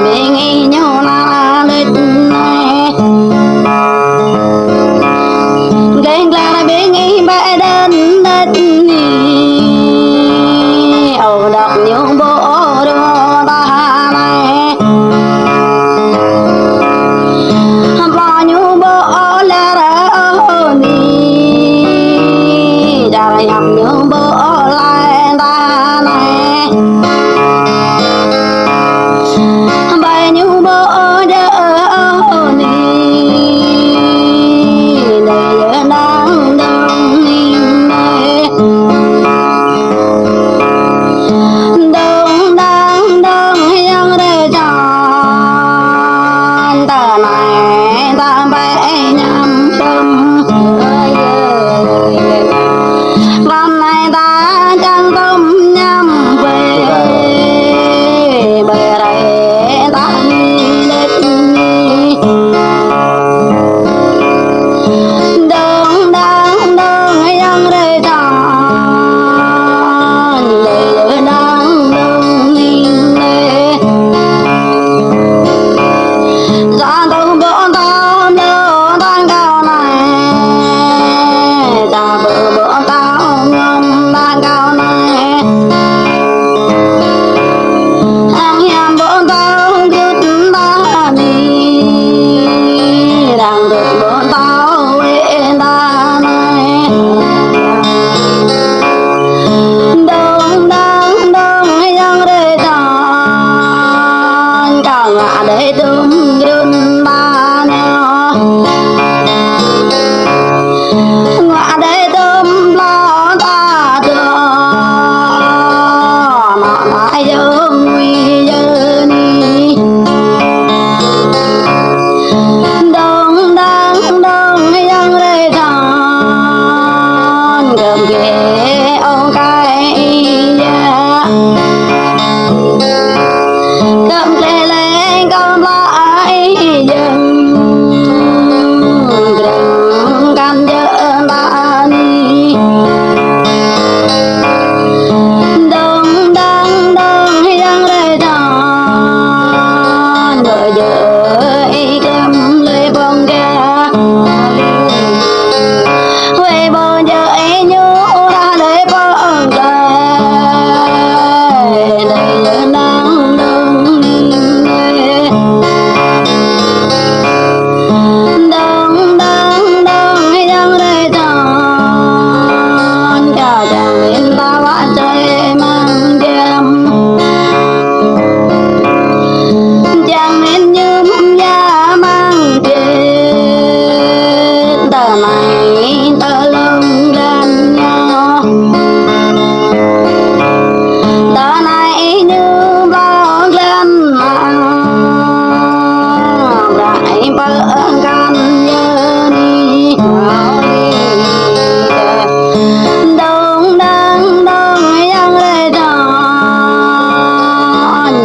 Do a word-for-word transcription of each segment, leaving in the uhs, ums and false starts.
Ƀing ih ñu nao đĕt anai. Gleh glar ƀing ih ƀĕ đơ̆n đĕt anai. Ơ, dŏ ñu ƀu ôh rơ̆ tah anai. Hơmâo ñu ƀu ôh lĕ rơ̆ ôh ni. Čar hiam ñu ƀu ôh lĕ tah anai. Ƀai ñu ƀu ôh djơ̆ ôh ni. Đơi yơ đang dong ning đơi. Dong đang dong yang rơčan. Tơ anai ta ƀĕ ñăm tơm. Ƀơ̆ng anai ta čang tơm ñăm ƀĕ, ƀĕ rai ta ni đĕt ni. Dong đang dong yang rơčan, đơi đang dong ning đơi. Sa tơm ƀơ̆ng tơm lơ đang kâo anai. Sa ƀơ̆ng ƀơ̆ng tơm ngŏm đang kâo anai. Hăng hiam ƀơ̆ng tơm gưt ta ni. Đang gưt ƀơ̆ng tơm wĕ ta anai. Dong đang dong yang rơčan. Kâo ngă đơi tơm grŭn ta nao. Ngă đơi tơm pla ta dŏ. Nă nă yơ̆ng ngui yơ ni. Dong đang dong yang rơčan. Gơm gê ong kai ya. Kơm klĕ lĕng kơm lăi yơ̆ng, grơ̆ng kăn jơ̆ ta ni. Dong đang dong yang rơčan, ƀơi jơ̆ ih kơm lĕ pơng gah. Wai ƀơi jơ̆ ih ñu rah lĕ pơng gah. Đơi yơ đang dong ning đơi. Dong đang dong yang rơčan. Ča čang min ta wă čơi măng giăm. Čang min ñŭm ya măng giăm. Tơ anai tơ lŏng glan nao. Tơ anai ñu ƀlŏng glan nao. Brơi pơkăn yơ ni. Dong đang dong yang rơčan.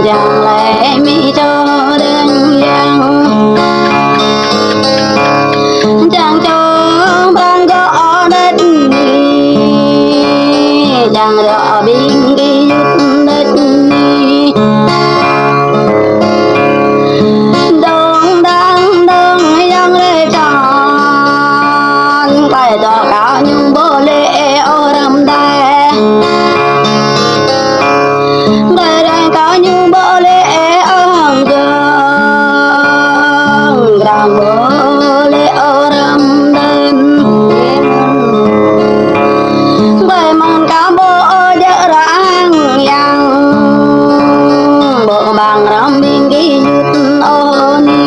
Čang lĕ mi čô đeng yang. Čang čô prang gơ̆ đĕt ni. Čang rơ̆ ƀing gơyut đĕt ni. Dong đang dong yang rơčan. Ƀai dŏ kâo ñu ƀu lĕ ôh răm đe. Ƀai răng kâo ñu ƀu lĕ ôh hăng gơ̆ng. Răng ƀu lĕ ôh răm đen. Ƀai mơ̆n kâo ƀu ôh jơ̆ răng yang. Ƀu ƀăng răm ƀing gơyut ôh ni.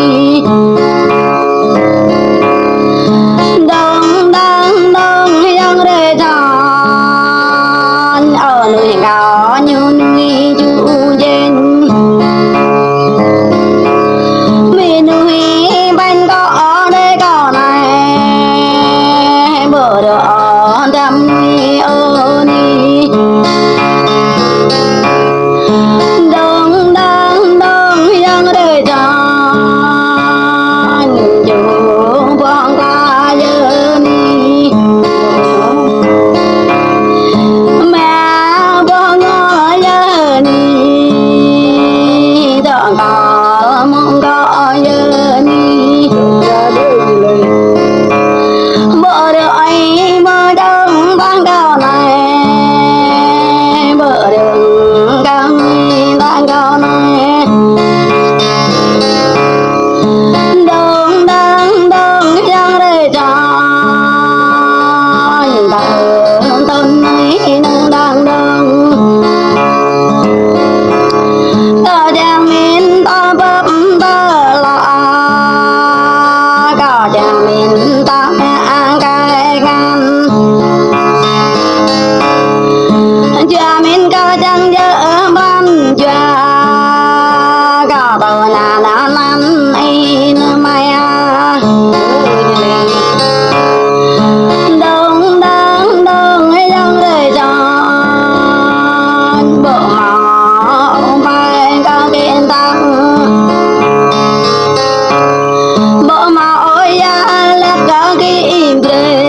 Dong đang dong yang rơčan. Ơ nuih kâo ñu nuih ču jeng. Mi nuih ƀañ kâo đơi kâo anai. Ƀu rơ̆ ôh dăm nuih ôh ni. Dong đang dong yang rơčan. Mơ̆ng kâo yơh ni. Ƀu rơi mơ̆ng dơ̆ng ƀăng kâo anai. Ƀu rơi kâo ni ƀăng kâo anai. Dơ̆ng dơ̆ng dơ̆ng yang rơi čan. Tơ̆ng tơ̆ng ni nơ̆ng dơ̆ng dơ̆ng. Kâo čang min ta bưp ta lŏ a, kâo čang min ta mă ang kai ngăn. Jua min kâo čang jơ̆ ƀăn jua, kâo ƀu nao nao anăn ih nao mai a. Dơ̆ng dơ̆ng dơ̆ng yang rơi čan, ƀu hmâo ƀai kâo kĭ tang. Ƀu hmâo ơi ya lăk kâo kĭ brơi.